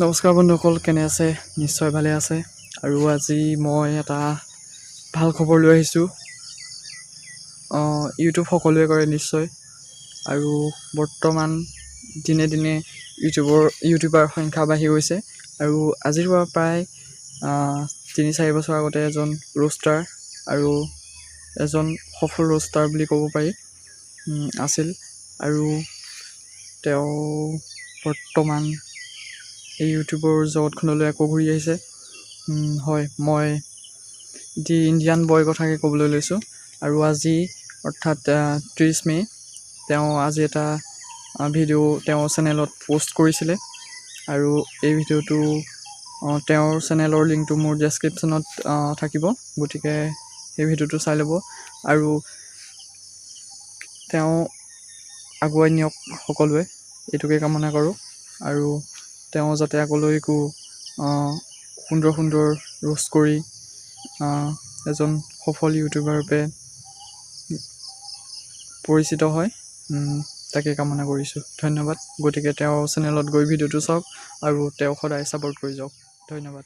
নমস্কাৰ বন্ধুসকল, কেনে আছে? নিশ্চয় ভালে আছে। আৰু আজি মই এটা ভাল খবৰ লৈ আহিছোঁ। ইউটিউব সকলোৱে কৰে নিশ্চয় আৰু বৰ্তমান দিনে দিনে ইউটিউবাৰ সংখ্যা বাঢ়ি গৈছে। আৰু আজিৰ পৰা প্ৰায় 3-4 বছৰ আগতে এজন ৰোষ্টাৰ আৰু এজন সফল ৰোষ্টাৰ বুলি ক'ব পাৰি আছিল আৰু তেওঁ বৰ্তমান এই ইউটিউবৰ জগতখনলৈ আকৌ ঘূৰি আহিছে। হয়, মই দি ইণ্ডিয়ান বয়ৰ কথাকে ক'বলৈ লৈছোঁ। আৰু আজি অৰ্থাৎ 30 মে', তেওঁ আজি এটা ভিডিঅ' তেওঁৰ চেনেলত প'ষ্ট কৰিছিলে। আৰু এই ভিডিঅ'টো তেওঁৰ চেনেলৰ লিংকটো মোৰ ডেছক্ৰিপশ্যনত থাকিব, গতিকে সেই ভিডিঅ'টো চাই ল'ব আৰু তেওঁ আগুৱাই নিয়ক সকলোৱে, এইটোকে কামনা কৰোঁ। আৰু তেওঁ যাতে আগলৈকো সুন্দৰ সুন্দৰ ৰোষ্ট কৰি এজন সফল ইউটিউবাৰ ৰূপে পৰিচিত হয়, তাকে কামনা কৰিছোঁ। ধন্যবাদ। গতিকে তেওঁৰ চেনেলত গৈ ভিডিঅ'টো চাওক আৰু তেওঁক সদায় ছাপোৰ্ট কৰি যাওক। ধন্যবাদ।